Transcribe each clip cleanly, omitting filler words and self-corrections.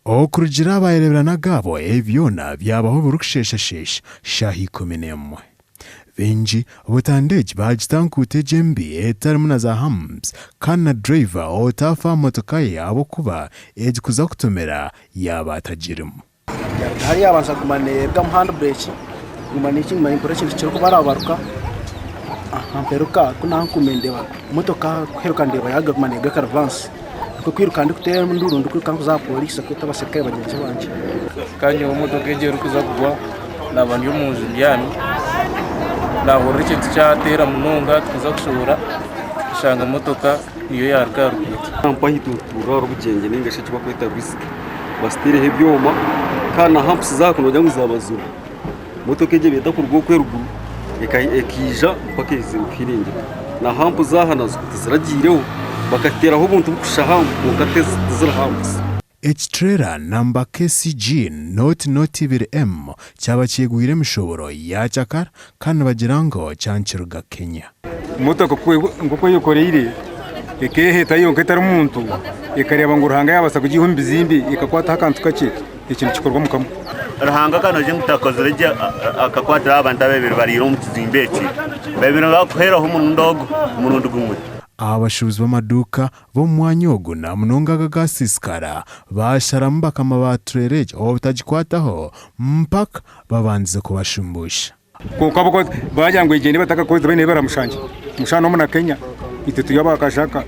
Okurugiirira aha baayereebera n'agaabo, ebi byona byabaho burikusheeshasheesha shaaha 11. Baingi butandu egi baagita nkuuto egi embi etarimu na za humps kandi na driver otaafa aha motoka ye ahabw'okuba egi kuza kutomera yaaba atagirimu. Yaruga hariya yabanza kuguma neerugamu handbrake nguma neki nguma nimpurira ekintu kirikubarabaruka aha mperuka ku naankume ndeeba motoka kuheruka ndeeba yaguma neegaruka rivansi nikwo kwiruka ndikuteera enduuru ndikwiruka ndikuza aha pooriisi kweta abaserukare bagyenzi bangye. Kandi nyowe emotoka egyo erikuza kugwa naaba ndi omu nju mbyami naahurira ekintu kyateera munonga tukuza kushohora nshanga emotoka niyo yaaruga aha ruguuto. Mpaho itwe nituhurira hariho obugyengye nainga shi eki barikweta risk bazitaireho ebyoma kandi na hampusi zaako noogira ngu zaaba ziro. Motoka egyo ebaire etakuruga okwo eruguru ekaija mpaka ehizire kuhiringika. Na hampu zaaha nazo tiziragiireho bakateeraho obuntu burikushusha hampu kwonka tiziri hampusi. Ekitrailer namba KCG 0 0 2M kyaba kyegwire emishoboro yakyakara kandi nibagira ngu kyankiruga Kenya. Motoka nk'oku eyekoreire ekeeheta yonka etari muntu, ekareeba ngu Ruhanga yaabaasa kugiiha omu bizimbe ekakwataho akantu kakye, eki nikikorwa Mukama. Ruhanga ka nogira ngu takozire gye akakwatiraho abantu ababaire bariire omu kizimbe eki, babaire nibakuheeraho omurundi ogu omurundi gumwe. Abashuubuzi b'amaduuka b'omu mwanya ogu na munonga aga agaasiisikara baasharamu bakama ba turera egyo obutagikwataho mpaka babandize kubashumbuusha. Kwonka bo baagira ngu egyende batakakozire baine ebi baramushangye. Omushana n'omuna Kenya, itwe turi aba Kashaka,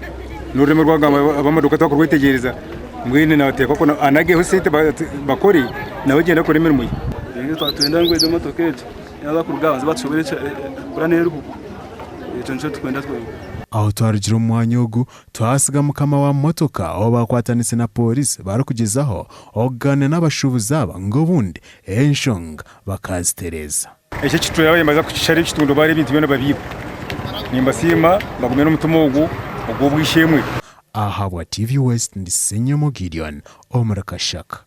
n'orurimi rwagamba ab'amaduuka tibarikurwetegyereza, mbwenu nateekwa ku anageho esente bakore nawe agyende akore emirimo ye. Itwe nitwenda ngu egyo emotoka egyo yaaza kuruga aha banze batushobere kura n'eruho, ekyo nikyo turikwenda twena. Aho twarugire omu mwanya ogu, twasiga mukama wa motoka ou baakwatanise na pooriisi barikugyezaho okugaaniira n'abashuubuzi aba ngu obundi enshonga bakaazitereeza. Eki ekituura nimbaza kukishara ekitundubaare ebintu byona babiiba. Nimbasiima bagume n'omutima ogwo ogw'obwishemwe. Ahabwa TV West ndi Ssenyomo Gideon omuri Kashaka.